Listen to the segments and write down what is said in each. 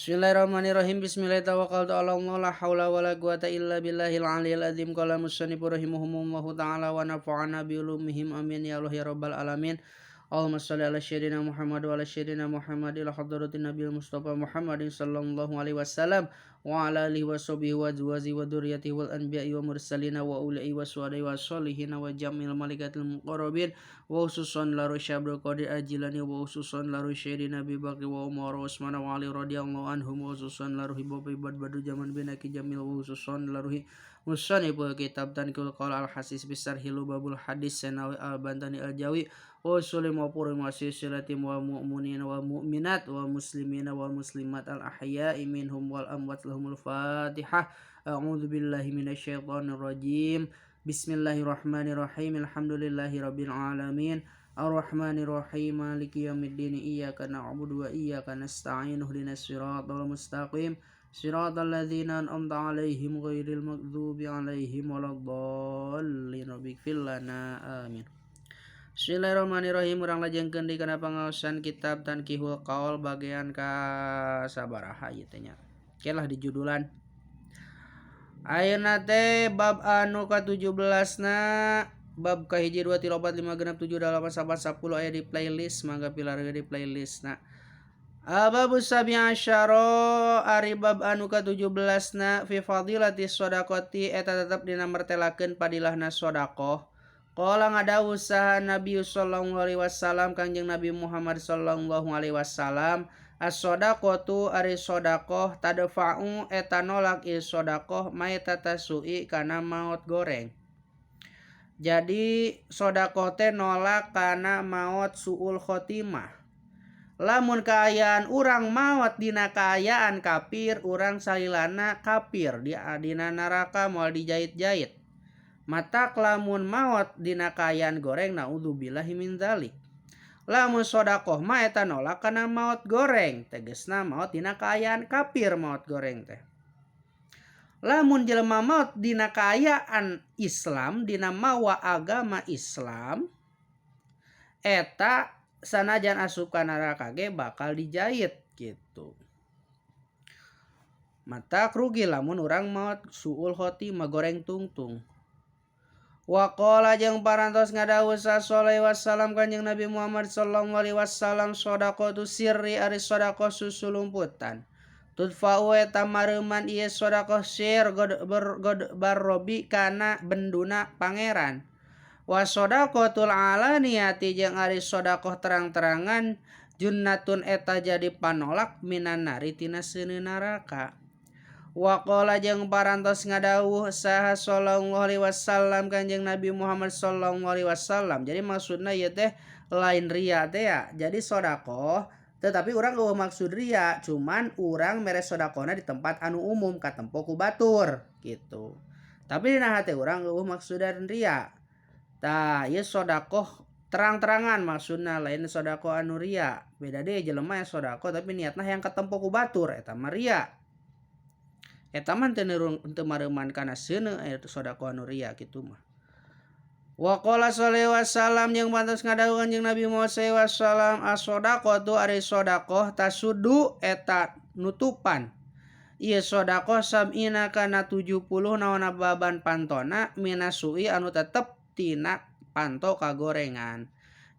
Bismillahirrahmanirrahim. Bismillahirrahmanirrahim. Tawakkaltu ala Allah la haula wala quwata illa billahil aliyil azim. Qala musannif rahimahumullahu ta'ala wa nafa'ana bi ulumihim amin ya Allah ya rabbal alamin. Allahumma shalli ala sayyidina Muhammad wa ala sayyidina Muhammad ila hadratin nabiyil Mustafa Muhammadin sallallahu alaihi wasallam wa ala alihi wa sahbihi wa azwajihi wa dzurriyyatihi wal anbiya'i wa mursalina wa ulai wa suhada'i wa sholihin wa jamil malaikatil muqarrabin wa khususan la Syekh Abdul Qadir Al-Jilani wa khususan la Sayyidina Abi Bakr wa Umar wa Utsman wa Ali radhiyallahu anhum wa khususan la ruhi Bapak Ibad Badru Zaman bin Aki Jamil wa khususan la ruhi musanniful kitab Tankil Qaul Al Hasis Bisar Babul Hadis Senawi Al Bantani Al Jawi wa sulim wa puri wa silsilati wa mu'minin wa mu'minat wa muslimina wa muslimat al ahya'i minhum wal amwat lahumul fatihah. A'udzu billahi minasyaitonir rajim. Bismillahirrahmanirrahim. Alhamdulillahi rabbil alamin. Arrahmanirrahim. Maliki yaumiddin. Iyyaka na'budu wa iyyaka nasta'in. Ihdinas siratal mustaqim. Siratal ladzina an'amta 'alaihim ghairil maghdubi 'alaihim waladdallin. Rabbighfir lana. Amin. Bismillahirrahmanirrahim. Urang lajengkeun di kana pangaosan kitab Tankihul Qaul bagian ka sabaraha ieu teh nya. Oke lah di judulan. Ayeuna teh bab anu ka-17 na bab kahiji 2 3 4 5 6 7 8 9 10 aya di playlist mangga pilarga di playlist na. Babus sabi asyara ari bab anu ka-17 na fi fadilati shadaqati eta tetep dina mertelakeun padilahna sedekah. Qala ngadawuh saha Nabi sallallahu alaihi wasallam Kangjeng Nabi Muhammad sallallahu alaihi wasallam as-shadaqatu ari sedekah tadfa'u eta nolak ieu sedekah maitata su'i kana maot goreng. Jadi sedekah teh nolak kana maot suul khotimah. Lamun kaayaan urang maot dina kaayaan kafir, urang salilana kafir di dina neraka moal dijait-jait. Matak lamun maot dina kaayaan goreng naudzubillahi min dzalik. Lamun sedekah mah eta nolak kana maot goreng, tegesna maot dina kaayaan kafir maot goreng teh. Lamun jelema maot dina kaayaan Islam, dina mawa agama Islam, eta sanajan asup ka neraka ge bakal dijait gitu. Matak rugi lamun urang maot suul khotimah goreng tungtung. Wa qala jeung parantos ngadawuh sallallahu wasallam Kanjeng Nabi Muhammad sallallahu alaihi wasallam shadaqatu sirri ari sedekah susulumputan. Tudfa'u eta mareuman ieu sedekah sir god barrobi kana benduna pangeran. Wa shadaqatul alaniyati jeung ari sedekah terang-terangan junnatun eta jadi panolak minan nari tina seuneu neraka. Wa qala jeung parantos ngadawuh saha sallallahu alaihi wasallam Kanjeng Nabi Muhammad sallallahu alaihi wasallam. Jadi maksudna ieu teh lain ria teh ya. Jadi sedekah tetapi urang eueuh maksud ria, cuman urang mere sedekahna di tempat anu umum katempo ku batur gitu. Tapi dina hate urang eueuh maksudan ria. Tah ieu sedekah terang-terangan maksudna lain sedekah anu ria. Beda deui jelema yang sedekah tapi niatna hayang katempo ku batur eta mah ria. Eta mah teu teu mareuman kana seuneu aya sedekah anu ria kitu mah. Wa qala sallallahu wasallam jeung pantos ngadawuh Kanjeng Nabi Muhammad sallallahu alaihi wasallam as-shadaqatu ari sedekah tasudu eta nutupan. Ieu sedekah sab'ina kana 70 naonna baban pantona minasui anu tetep tina panto kagorengan.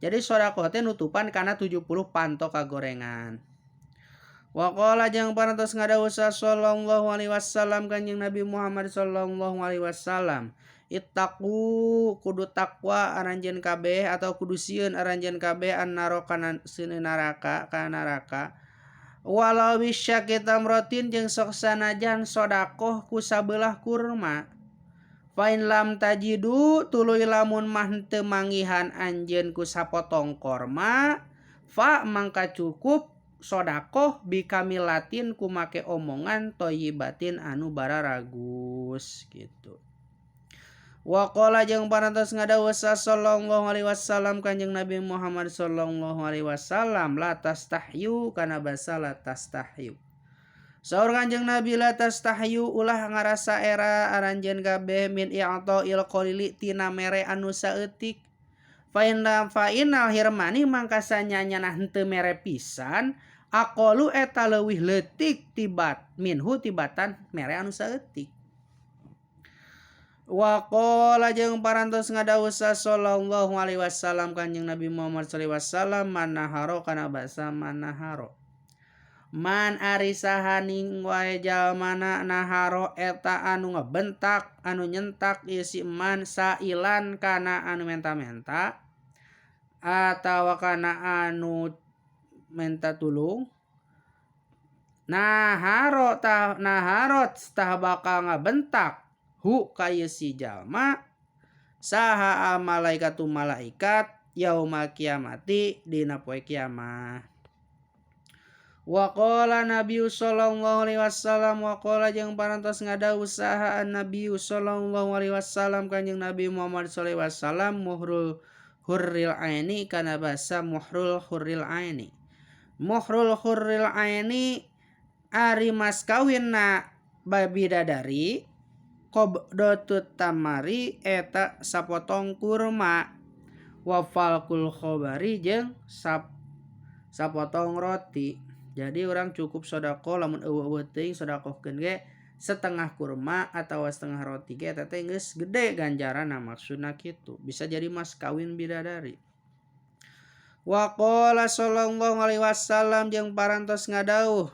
Jadi sedekah teh nutupan kana 70 panto kagorengan. Wa qala jeung parantos ngadawuh sallallahu alaihi wasallam Kanjeng Nabi Muhammad sallallahu alaihi wasallam ittaqu kudu takwa aranjeun kabeh atau kudu sieun aranjeun kabeh annaro kana seuneu neraka kana neraka walau bisyaqi tamratin jeung sok sanajan sedekah ku sabelah kurma. Fa in lam tajidu tuluy lamun mah teu manggihan anjeun ku sapotong korma fa mangka cukup sedekah bikamilatin ku make omongan thayyibatin anu bararagus gitu. Wa qala jeung parantos ngadawuh sallallahu alaihi wasallam Kanjeng Nabi Muhammad sallallahu alaihi wasallam la tastahyu kana basa la tastahyu. Saur Kanjeng Nabi la tastahyu ulah ngarasa era aranjeun kabeh min i'ta'il qalili tina mere anu saeutik. Fa inna fa innal hirmani mangka sanyanyana henteu mere pisan Aqallu eta leuwih leutik tibat minhu tibatan mere anu saeutik. Wa qala jeung parantos ngadawuh sa sallallahu alaihi wasallam kanjeng Nabi Muhammad sallallahu alaihi wasallam manaharo kana basa manaharo. Man ari saha ning wae jalmana naharo eta anu ngebentak anu nyentak ieu si man sailan kana anu menta-menta atawa kana anu menta tulung naharo tah naharot tah bakal ngabentak hu ka ieu si jalma saha al malaikatu malaikat yaumal kiamati dina poe kiamah. Wa qala Nabi sallallahu alaihi wasallam wa qala jeung parantos ngadawuh saha an Nabi sallallahu alaihi wasallam kanjeng Nabi Muhammad sallallahu alaihi wasallam muhrul hurril aini kana basa muhrul hurril aini. Muhrul hurril aini ari mas kawinna bidadari qabdatut tamari eta sapotong kurma wa falqul khobari jeung sapotong roti. Jadi orang cukup sedekah lamun eueuh-eueuh teuing sedekahkeun ge setengah kurma atawa setengah roti ge eta teh geus gede ganjaranna maksudna kitu. Bisa jadi mas kawin bidadari. Wa qala sallallahu alaihi wasallam jeung parantos ngadawuh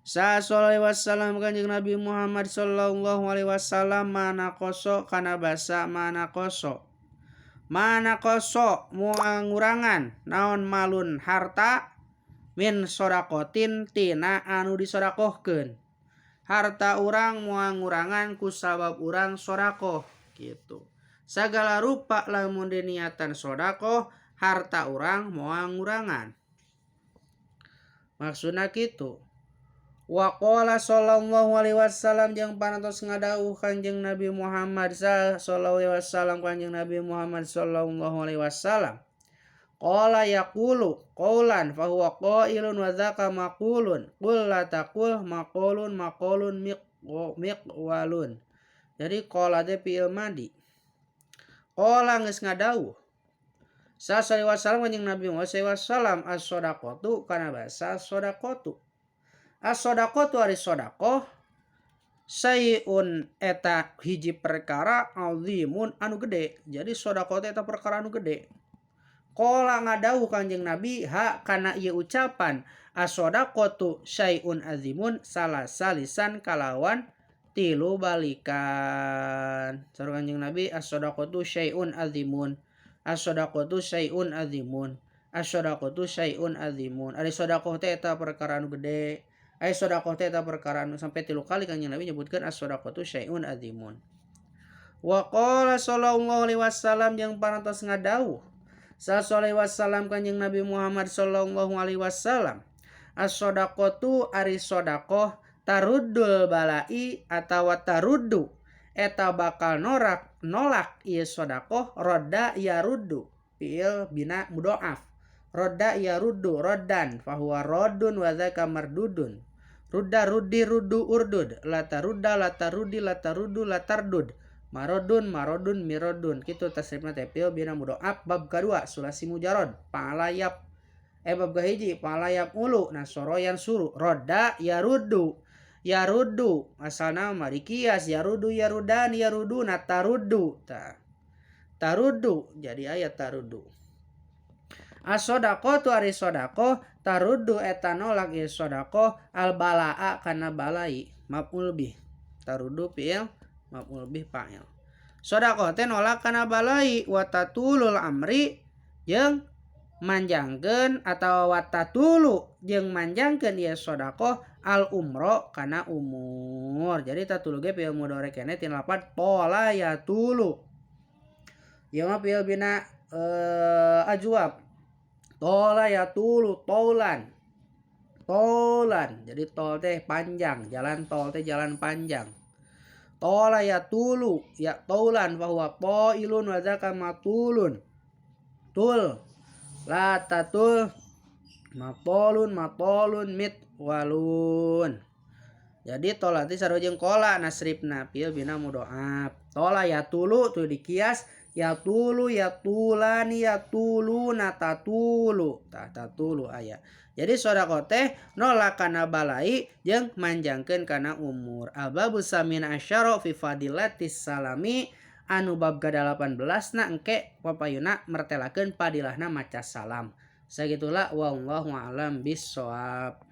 sa sallallahu alaihi wasallam kanjeng Nabi Muhammad sallallahu alaihi wasallam mana koso kana basa mana koso. Mana koso moal ngurangan naon malun harta min sodakotin tina anu disodakohkeun. Harta urang moal ngurangan ku sabab urang sodakoh gitu. Sagala rupa lamun diniatan sodakoh harta urang moal ngurangan. Maksudna kitu. Wa qala sallallahu alaihi wasallam jeung parantos ngadawuh kanjeng Nabi Muhammad sallallahu alaihi wasallam kanjeng Nabi Muhammad sallallahu alaihi wasallam. Qala yaqulu qawlan fa huwa qailun wa dzaka maqulun qul la taqul maqulun maqulun miqwalun. Jadi qala teh fi'il madi. Qala geus ngadawuh sa sallallahu alaihi wasallam kanjeng Nabi Muhammad sallallahu alaihi wasallam as-shadaqatu kana basa as-shadaqatu. As-shadaqatu ari sedekah sayun eta hiji perkara azimun anu gede. Jadi sedekah teh eta perkara anu gede. Qala ngadawuh kanjeng Nabi ha kana ieu ucapan as-shadaqatu syai'un azimun salasalisan kalawan tilu balikan. Saur kanjeng Nabi as-shadaqatu syai'un azimun. As-shadaqatu syai'un azimun. As-shadaqatu syai'un azimun. Ari sedekah teh eta perkara anu gede. Ari sedekah teh eta perkara anu sampai tilu kali kanjeng Nabi nyebutkeun as-shadaqatu syai'un azimun. Wa qala sallallahu alaihi wasallam jeung parantos ngadawuh sallallahu alaihi wasallam kanjeng Nabi Muhammad sallallahu alaihi wasallam as-shadaqatu ari sedekah taruddul balai atawa taruddu eta bakal nolak ieu sedekah rodda yaruddu fi'il bina mudhoaf rodda yaruddu roddan fahuwa raddun wa dzaka mardudun rudda ruddi ruddu urdud la tarudda la taruddi la taruddu la tardud marodun marodun mirodun kitu tasrifna teh fi'il bina mudhoaf bab kadua sulasi mujarad pa'alayap bab kahiji pa'alayap ulu nasoro yansuru rodda yaruddu yaruddu asalna mah dikias yaruddu yarudan yaruduna taruddu tah taruddu jadi aya taruddu. As-shadaqatu ari sedekah taruddu eta nolak ieu sedekah al balaa kana balai maf'ul bih taruddu fi'il maf'ul bih fa'il. Sedekah teh nolak kana balai wa tatulul amri jeung manjangkeun atawa wa tatulu jeung manjangkeun ieu sedekah al umro kana umur. Jadi tatulu ge fi'il mudhari keneh tina lapat tola yatulu. Ieu mah fi'il bina ajwab. Tola yatulu tolan. Tolan. Jadi tol teh panjang, jalan tol teh jalan panjang. Tola yatulu ya tolan fa huwa qailun wa dzaka matulun. Tul la tatul matolun matolun mitwalun. Jadi tola teh sarua jeung kola nasrifna fi'il bina mudhoaf. Tola yatulu tu dikias Yatulu yatulani yatuluna tatulu. Tah tatulu aya. Jadi sodaqoh teh nolak kana balai jeung manjangkeun kana umur. Al-babu samina asyara fi fadilatis salami anu bab ka-18 na engke papayuna mertelakeun padilahna maca salam. Sagitulah, wallahu a'lam bissawab.